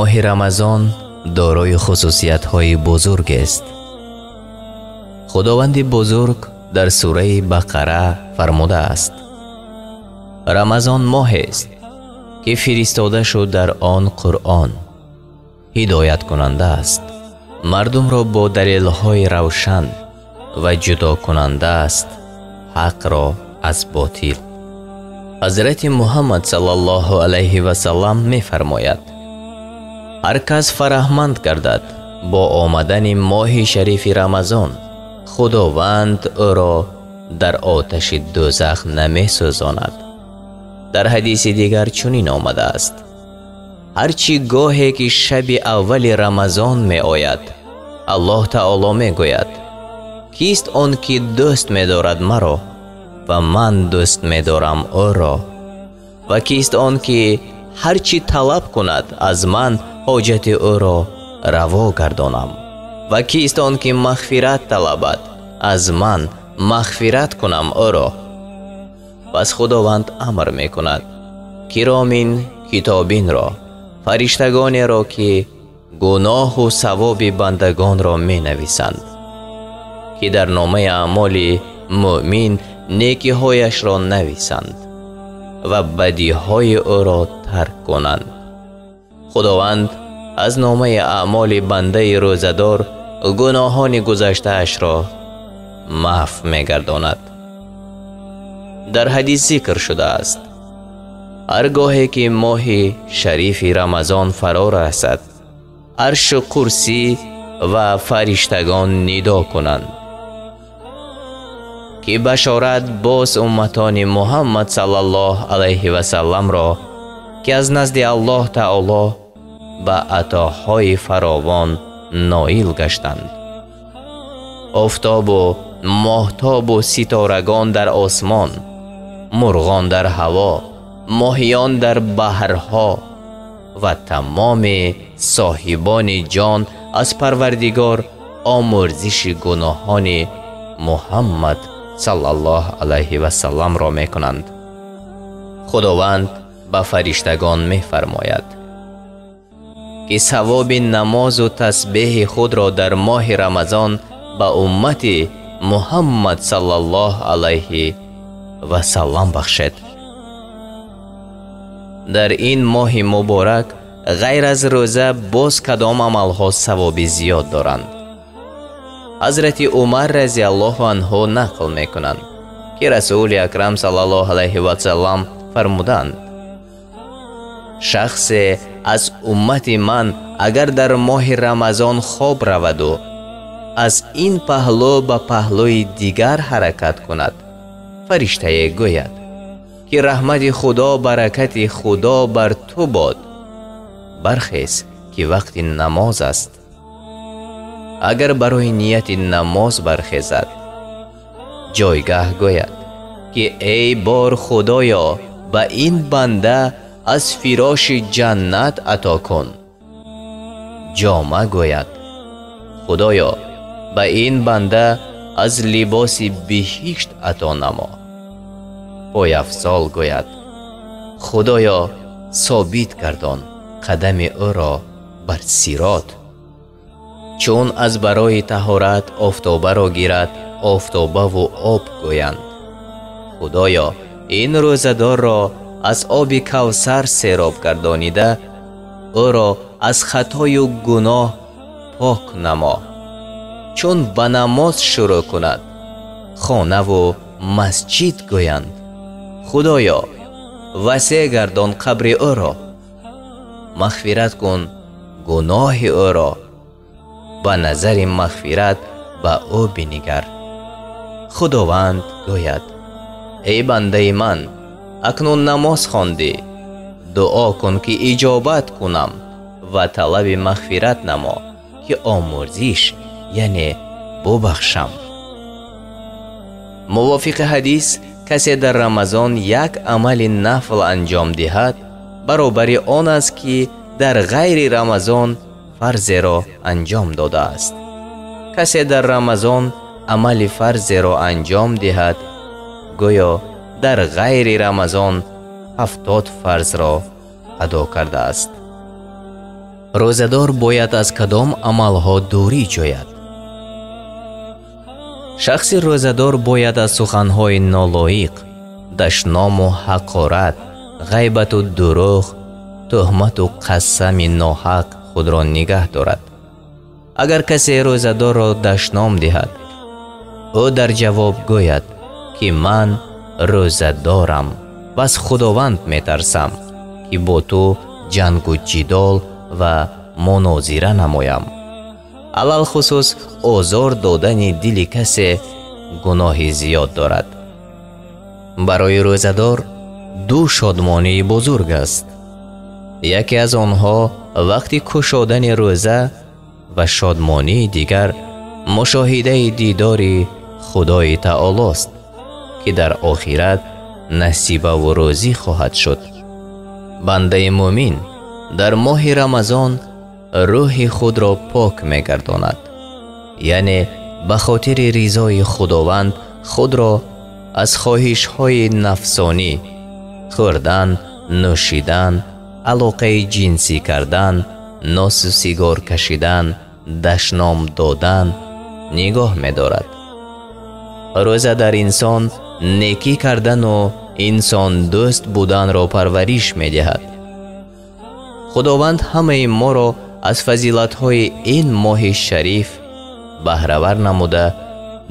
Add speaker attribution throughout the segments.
Speaker 1: Моҳи Рамазон дорои хусусиятҳои бузург аст. Худованди бузург дар сураи Бақара фармудааст: Рамазон моҳест ки фиристода шуд дар он Қуръон, ҳидояткунанда аст мардумро бо далелҳои равшан ва ҷудокунанда аст ҳақро аз ботил. Ҳазрати Муҳаммад саллаллоҳу алайҳи васаллам мефармояд: ҳар кас фараҳманд гардад бо омадани моҳи шарифи Рамазон, Худованд ӯро дар оташи дӯзах намесӯзонад. Дар ҳадиси дигар чунин омадааст: ҳарчи гоҳе ки шаби аввали Рамазон меояд, Аллоҳ таоло мегӯяд: кист он ки дӯст медорад маро ва ман дӯст медорам ӯро, ва кист он ки ҳарчи талаб кунад аз ман ҳоҷати ӯро раво гардонам, ва кист он ки мағфират талабад аз ман мағфират кунам ӯро. Пас Худованд амр мекунад киромин китобинро, фариштагонеро ки гуноҳу савоби бандагонро менависанд, ки дар номаи аъмоли мӯъмин некиҳояшро нависанд ва бадиҳои ӯро тарк кунанд. Худованд аз номаи аъмоли бандаи рӯзадор гуноҳони гузаштаашро маҳв мегардонад. Дар ҳадис зикр шудааст: ҳар гоҳе ки моҳи шарифи Рамазон фаро расад, аршу курсӣ ва фариштагон нидо кунанд, ки башорат боз умматони Муҳаммад саллаллоҳу алайҳи васалламро, ки аз назди Аллоҳ таоло ба атоҳои фаровон ноил гаштанд. Офтобу моҳтобу ситорагон дар осмон, мурғон дар ҳаво, моҳиён дар баҳрҳо ва тамоми соҳибони ҷон аз Парвардигор омӯрзиши гуноҳони Муҳаммад саллаллоҳу алайҳи васалламро мекунанд. Худованд ба фариштагон мефармояд, ки савоби намозу тасбеҳи худро дар моҳи Рамазон ба уммати Муҳаммад саллаллоҳу алайҳи васаллам бахшед. Дар ин моҳи муборак ғайр аз рӯза боз кадом амалҳо савоби зиёд доранд? Ҳазрати Умар разияллоҳу анҳу нақл мекунанд, ки Расули Акрам саллаллоҳу алайҳи васаллам фармуданд: шахсе аз уммати ман агар дар моҳи Рамазон хоб раваду аз ин паҳлӯ ба паҳлӯи дигар ҳаракат кунад, фариштае гӯяд, ки раҳмати Худо, баракати Худо бар ту бод, бархез ки вақти намоз аст. Агар барои нияти намоз бархезад, ҷойгаҳ гӯяд, ки эй бор Худоё, ба ин банда аз фироши ҷаннат ато кун. Ҷома гӯяд: Худоё, ба ин банда аз либоси биҳишт ато намо. Пойафзол гӯяд: Худоё, собит гардон қадами ӯро бар сирот. Чун аз барои таҳорат офтобаро гирад, офтобаву об гӯянд: Худоё, ин рӯзадорро аз оби Кавсар сероб гардонида, ӯро аз хатою гуноҳ пок намо. Чун ба намоз шурӯъ кунад, хонаву масҷид гӯянд: Худоё, васеъ гардон қабри ӯро, мағфират кун гуноҳи ӯро, ба назари мағфират ба ӯ бинигар. Худованд гӯяд: эй бандаи ман, акнун намоз хондӣ, дуо кун ки иҷобат кунам ва талаби мағфират намо, ки омӯрзиш яъне бубахшам. Мувофиқи ҳадис, касе дар Рамазон як амали нафл анҷом диҳад, баробари он аст, ки дар ғайри Рамазон фарзеро анҷом додааст. Касе дар Рамазон амали фарзеро анҷом диҳад, гӯё дар ғайри Рамазон 70 фарзро адо кардааст. Рӯзадор бояд аз кадом амалҳо дурӣ ҷӯяд? Шахси рӯзадор бояд аз суханҳои нолоиқ, дашному ҳақорат, ғайбату дурӯғ, туҳмату қасами ноҳақ худро нигаҳ дорад. Агар касе рӯзадорро дашном диҳад, ӯ дар ҷавоб гӯяд, ки ман рӯзадорам ва аз Худованд метарсам, ки бо ту ҷангу ҷидол ва мунозира намоям. Алалхусус озор додани дили касе гуноҳи зиёд дорад. Барои рӯзадор ду шодмонии бузург аст. Яке аз онҳо вақти кушодани рӯза ва шодмонии дигар мушоҳидаи дидори Худои Таолост, ки дар охират насибаву рӯзӣ хоҳад шуд. Бандаи мӯмин дар моҳи Рамазон рӯҳи худро пок мегардонад, яъне ба хотири ризои Худованд худро аз хоҳишҳои нафсонӣ, хӯрдан, нӯшидан, алоқаи ҷинсӣ кардан, носу сигор кашидан, дашном додан нигоҳ медорад. Рӯза дар инсон некӣ кардану инсондӯст буданро парвариш медиҳад. Худованд ҳамаи моро аз фазилатҳои ин моҳи шариф баҳравар намуда,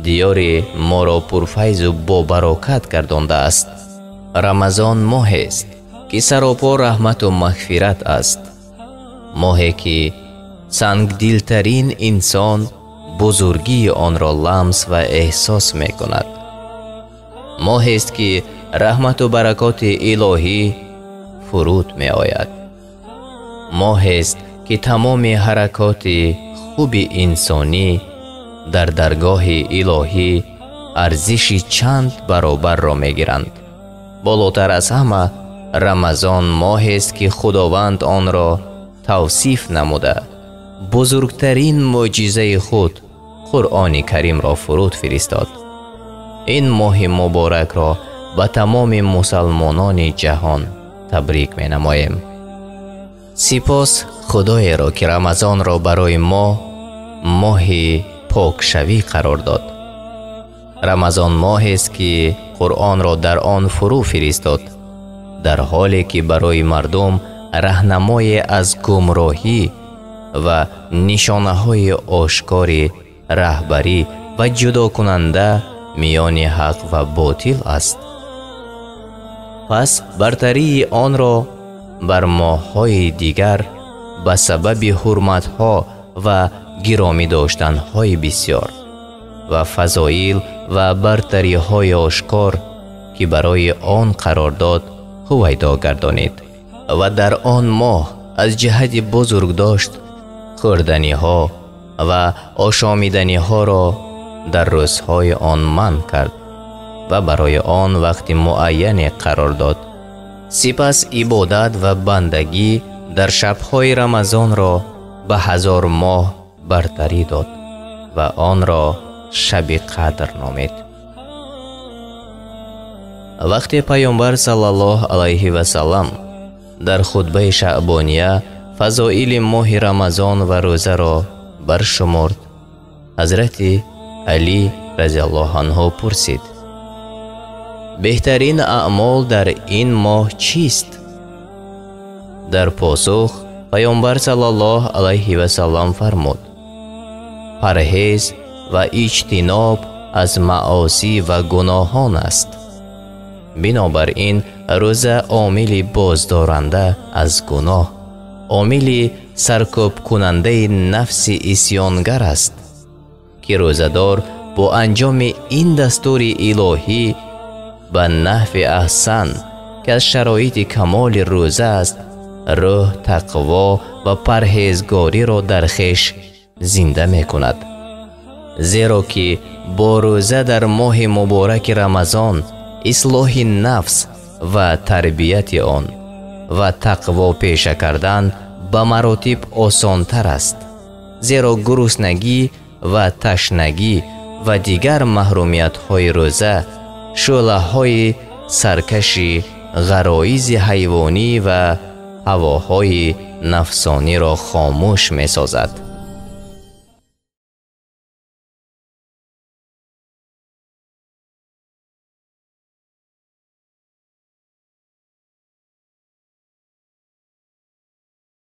Speaker 1: диёри моро пурфайзу бобарокат гардондааст. Рамазон моҳест, ки саропо раҳмату мағфират аст. Моҳе ки сангдилтарин инсон бузургии онро ламс ва эҳсос мекунад. Моҳест, ки раҳмату баракоти илоҳӣ фуруд меояд. Моҳест, ки тамоми ҳаракоти хуби инсонӣ дар даргоҳи илоҳӣ арзиши чанд баробарро мегиранд. Болотар аз ҳама, Рамазон моҳест, ки Худованд онро тавсиф намуда, бузургтарин мӯъҷизаи худ Қуръони Каримро фуруд фиристод. Ин моҳи муборакро ба тамоми мусалмонони ҷаҳон табрик менамоем. Сипос Худоеро, ки Рамазонро барои мо моҳи покшавӣ қарор дод. Рамазон моҳест, ки Қуръонро дар он фурӯ фиристод, дар ҳоле ки барои мардум раҳнамое аз гумроҳӣ ва нишонаҳои ошкори раҳбарӣ ва ҷудокунанда миёни ҳақ ва ботил аст. Пас бартарии онро бар моҳҳои дигар ба сабаби ҳурматҳо ва гиромӣ доштанҳои бисёр ва фазоил ва бартариҳои ошкор, ки барои он қарор дод, ҳувайдо гардонид ва дар он моҳ аз ҷиҳати бузургдошт хӯрданиҳо ва ошомиданиҳоро дар рӯзҳои он манъ кард ва барои он вақти муайяне қарор дод. Сипас ибодат ва бандагӣ дар шабҳои Рамазонро ба 1000 моҳ бартарӣ дод ва онро шаби қадр номид. Вақте Пайғамбар саллаллоҳу алайҳи васаллам дар хутбаи шаъбония фазоили моҳи Рамазон ва рӯзаро баршумурд, Ҳазрати Алӣ разияллоҳу анҳу пурсид: беҳтарин аъмол дар ин моҳ чист? Дар посух Пайғамбар саллаллоҳу алайҳи васаллам фармуд: парҳез ва иҷтиноб аз маосӣ ва гуноҳон аст. Бинобар ин рӯза омили боздоранда аз гуноҳ, омили саркӯбкунандаи нафси исёнгар аст, ки рӯзадор бо анҷоми ин дастури илоҳӣ ба наҳви аҳсан, ки аз шароити камоли рӯза аст, рӯҳ, тақво ва парҳезгориро дар хеш зинда мекунад. Зеро ки бо рӯза дар моҳи мубораки Рамазон ислоҳи нафс ва тарбияти он ва тақво пеша кардан ба маротиб осонтар аст, зеро гуруснагӣ ва ташнагӣ ва дигар маҳрумиятҳои рӯза шӯълаҳои саркаши ғароизи ҳайвонӣ ва ҳавоҳои нафсониро хомӯш месозад.